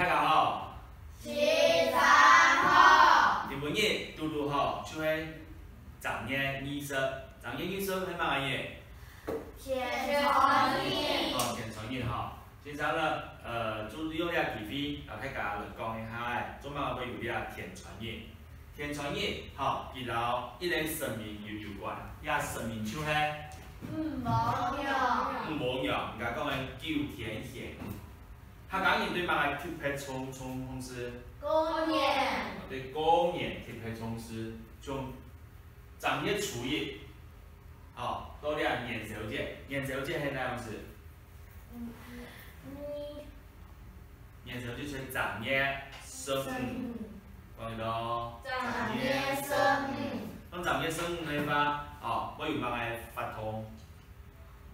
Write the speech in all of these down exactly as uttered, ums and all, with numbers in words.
大家好。先生好。今晡日堵堵好，就係正月二十。正月二十係麼个日？天穿日。哦，天穿日吼。先生呢，呃，就利用這个機會，摎大家來講一下，做麼个會有這个天穿日。 天穿日，吼，佢摎一個神明有，有關，這神明就係女媧娘。女媧娘，人家講个九天玄女。客家人對麼个特別重，重，重視？過年。對，過年特別重視，從正月初一，吼，到這元宵節，元宵節係哪樣子？嗯，嗯，嗯。 元宵節就係正月十五，講一到。正月十五。當正月十五个話，哦，會有麼个活動？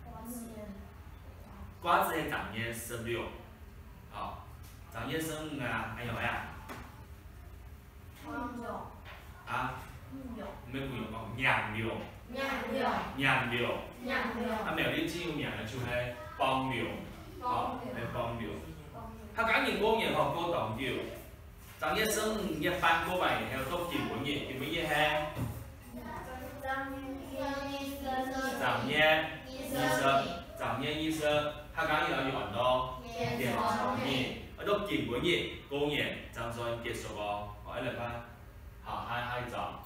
掛紙。掛紙係正月十六，哦，正月十五啊，還有呀？ 啊？毋係舞龍，哦，迎龍。迎龍。迎龍。迎龍。啊，苗栗最有名个就係放龍，哦，放龍。係放龍。放龍。客家人過年吼，過當久。正月十五夜半過完以後，到今晡日，今晡日係？正月二十。正月二十，客家人愛安到天穿日，啊，到今晡日過年正算結束哦。好，來看。 好，下，下一張。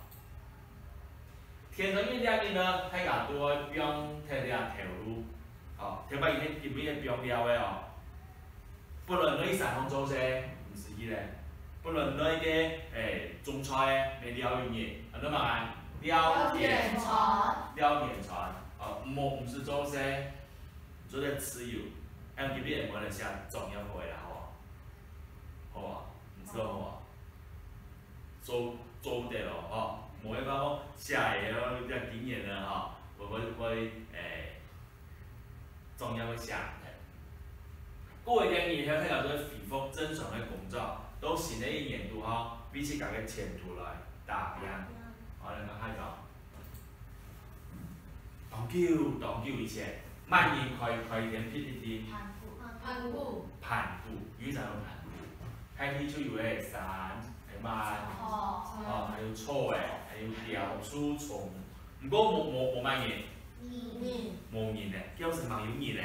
天穿日這日呢，大家都愛放忒這頭路。哦，頭擺以前根本係放尞个哦。本來愛去山項做事，毋使去咧。本來愛去，誒，種菜个，愛尞一日，安到麼个？尞天穿。尞天穿。哦，無，毋使做事，做得自由。恁今日會來寫作業好个啦，好無？好無？毋知道好無？ 做，做得咯，吼，無辦法講寫个咯，有點經驗了，吼，會，會，會，誒，作業會寫忒。過一點以後，大家就會恢復正常个工作，到新个一年度，吼，為自家个前途來打拼。好，來看下一張。 當久當久以前，麼人開，開天闢地？盤古。盤古。盤古，有一隻叫盤古。大地就有个山，還有麼个？草。哦，還有草仔，還有鳥、樹、蟲。毋過無，無，無麼人。人。無人呢，該時吂有人呢，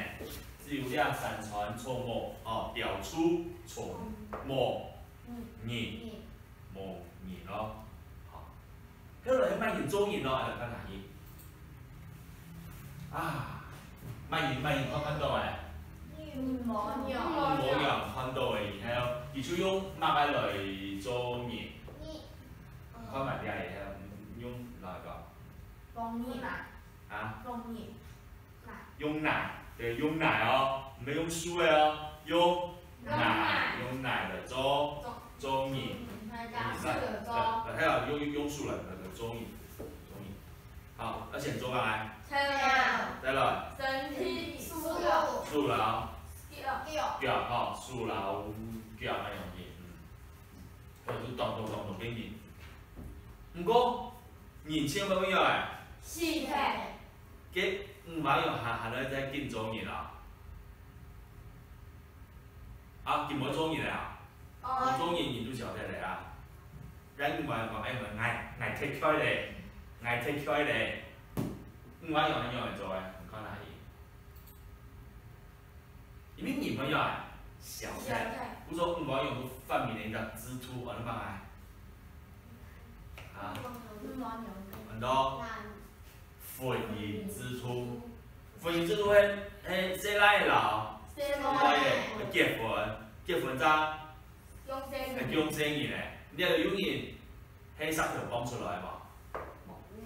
只有這山川草木，哦，鳥、樹、蟲，無人。人。無人咯。好。 後來麼人做人咯，來看下去。啊，麼人，麼人看，看到誒？女媧娘。女媧娘看到誒，然後佢就用麼个來做人？看嘛，這下用哪個？紅泥。啊？紅泥。 用泥，對，用泥哦，毋係用樹个哦，用泥，用泥來做，做人。嗯，來，來，來，還有用，用樹來，來，來做人，做人。好，愛先做啥來？菜。再來。身體。樹。樹摎。腳。腳，吼，樹摎腳恁樣去，嗯。 就當多當多个人。毋過，人千萬毋愛誒。死忒。該女媧娘還，還愛再緊做人啊？啊，緊無做人了啊？哦。無做人，人就消忒了啊。該女媧娘講：「哎，𠊎，𠊎忒𤸁咧，𠊎忒𤸁咧。」女媧娘仰般做誒？你看哪位？ 因為女媧娘啊，消忒。消忒。故所女媧娘就發明了一隻制度，安到麼个？啊？女媧娘。安到？婚姻制度。婚姻制度係，係細倈仔摎細妹仔結婚，結婚正降細人。降細人誒。你看有人 係石頭蹦出來無？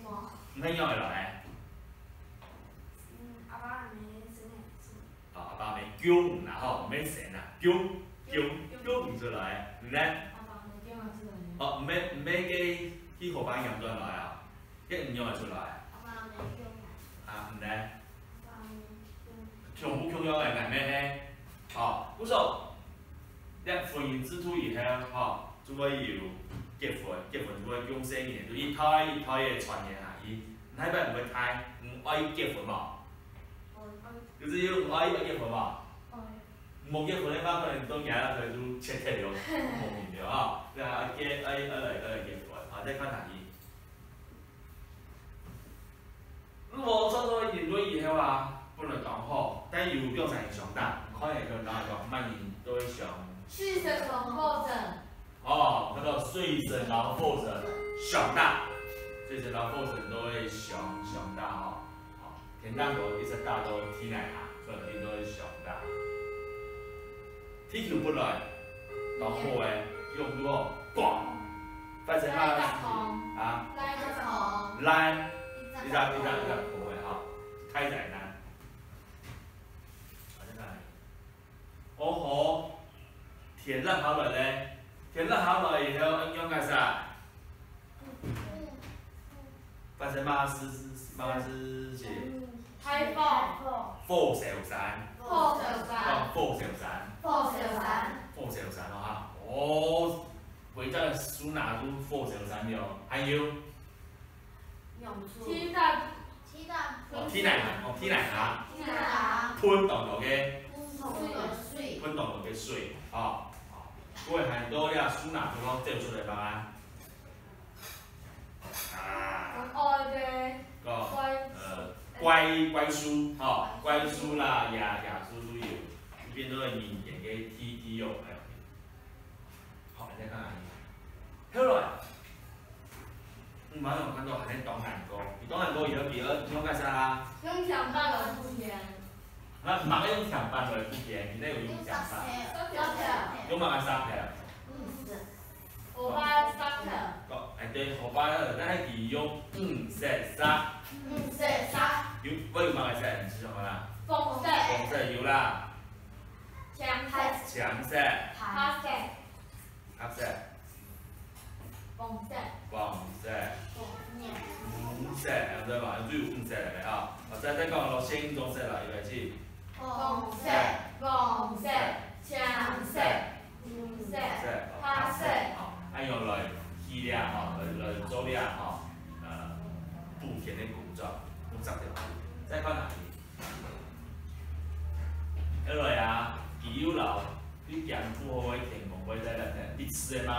無。毋係仰仔來？嗯，阿爸阿姆生个。哦，阿爸阿姆降啦吼，毋係生啦，降，降，降出來，毋係？阿爸阿姆降出來。哦，毋係，毋係該去河壩湏轉來啊，該仰仔出來？阿爸阿姆降來。啊，毋係？ 全部共樣个，𠊎乜係。吼，故所，這婚姻制度以後，吼，就會有結婚，結婚就會降細人，就一代一代个傳承下去。下一代毋會大，毋愛結婚無？愛。就是有愛，愛結婚無？愛。無結婚个話，可能到今仔日可能就絕忒了，再看下去。 女媧創造人類以後啊，本來當好，但有兩儕人相打，看下就哪一个，麼人都會相。水神同火神。哦，看到水神摎火神相打，水神摎火神都會相，相打吼。哦，天頂高一直打到地泥下，所以佢都會相打。 地球本來當好个，用如何？光。發生麼个事情？啊？爛，一隻，一隻，一隻，一隻破个吼，大災難。啊，再來。哦吼，天落下來咧，天落下來以後，愛仰結煞？ 發生麼个事，麼个事情？大火。火燒山。火燒山。哦，火燒山。火燒山。火燒山哦哈。哦，回家的書拿出火燒山了。還有？地泥，地泥下，哦，地泥下。地泥下。噴當多个。噴當多个水。噴當多个水，哦。哦，各位看到這書拿出來，走出來吧。 啊，講，呃，怪，怪獸，吼，怪獸啦，野，野獸都有，就變做人間个地，地獄，哎喲。好，再看下去。後來，嗯，馬上看到還在當難過，佢當難過以後，佢愛，佢愛幹啥啊？用天板來補天。啊，毋係用天板來補天，佢那有用天板。用麼个色票？嗯，是。 河壩个色。講，哎，對，河壩个，但係佢用五色色。五色色。有，會有麼个色？你試想看啦。紅色。紅色有啦。青色。青色。白色。白色。黃色。黃色。五色，對吧？就有五色了哈。好，再，再講咯，選一種色啦，預備起。紅色。黃色。青色。 紅色、白色。好，恁樣來起這吼，來，來做這吼，呃，補天个工作，用十條。再看下去。後來啊，佢又摎佢驚不好个天公伯再來一次个嘛。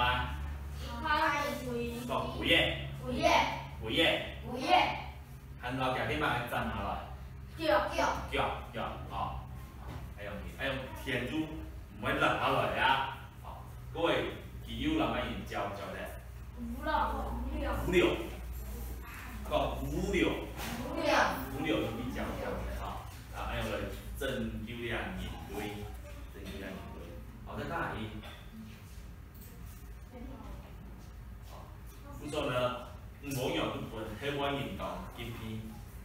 講，鬼耶，鬼耶，鬼耶，鬼耶。 還摎佢个麼个斬下來？腳。腳，腳，腳，吼。恁樣，恁樣天就毋會落下來啊。吼，各位，佢又摎麼人交，交代？五六。五六。五六。講五六。五六。五六就比較，交代，吼。啊，恁樣來拯救這人類，拯救這人類。好，再看下去。 故所呢，女媧娘就分後背人當敬佩，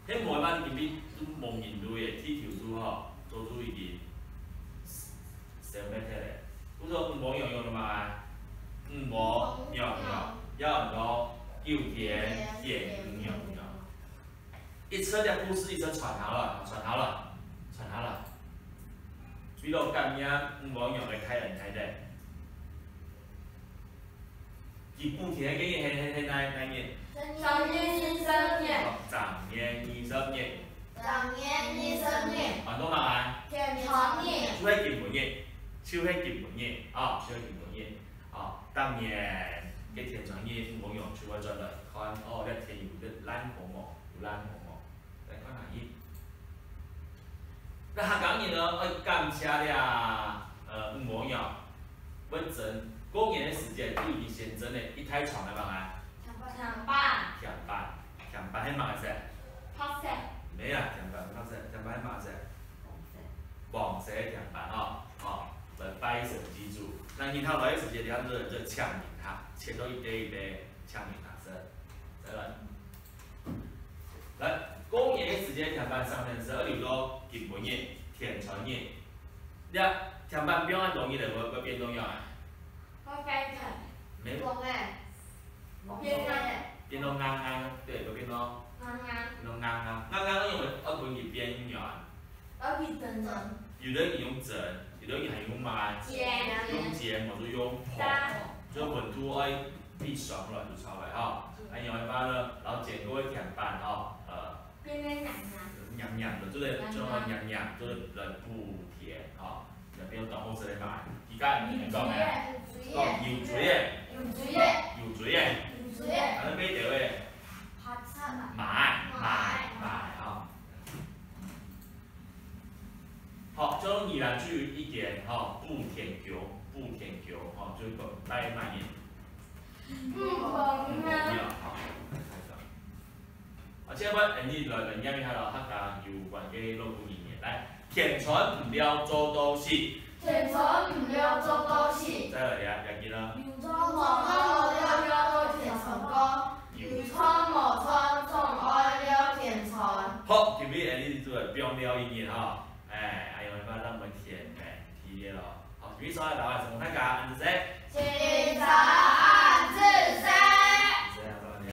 後背嘛敬佩都無人類个，地球就吼，早就已經消滅忒咧。故所女媧娘娘嘛，女媧娘娘，也安到九天玄女娘娘。 一直這故事一直傳下來，傳下來，傳下來。為了感念女媧娘个大恩大德，佢補天个日係，係，係哪，哪日？正月二十日。哦，正月二十日。正月二十日。安到麼个？天穿日。就係今晡日，就係今晡日，啊，就係今晡日。 哦，逐年个天穿日，女媧娘就會轉來看，哦，這天有，有爛好無？有爛好無？來看下去。該客家人呢，愛感謝這，呃，女媧娘，會蒸，過年个時節就已經先蒸咧，一大床个麼个？甜粄。甜粄，甜粄係麼个色？白色。毋係啊，甜粄白色，甜粄係麼个色？黃色。黃色个甜粄吼，吼，來拜神祭祖。該人客來个時節，你看這，這請人客，切到一垤一垤，請人客食。再來。來，過年个時節，甜粄上面係愛留到今晡日，天穿日。這甜粄放恁多日咧，會，會變到仰啊？會變成。無。黃个。變硬个。變到硬硬，對，會變到。硬硬。變到硬硬，硬硬，因為愛分佢變軟。 愛去蒸蒸。有个人用蒸，有个人還用煸，煎。用煎，或者用烰，炸。所以溫度愛比上來就出來吼。恁樣个話呢，然後煎過个甜粄吼，呃，變成軟軟。軟軟个，做得，做得軟軟，做得來補天吼。也變當好食个嘛。佢家人講个，有嘴个，講有嘴个，有嘴个，有嘴个，有主任，啊，你買條个？白賊啊。買，買，買，吼。好，這二欄就有一間，吼，補天橋，補天橋，吼，就講帶麼个？補天橋。補天橋，吼。啊，這擺，𫣆俚來，來唸一下咯，客家有關个老古人言。來，天穿毋尞做到死。天穿毋尞做到死。再來呀，要緊啊。有做無做，尞尞到天穿過。有做無做，總愛尞天穿。好，今日𫣆俚就來放尞一日吼。哎，還有一擺咱們天，哎，天熱咯。好，今日上來，大家，承蒙大家，恁仔細。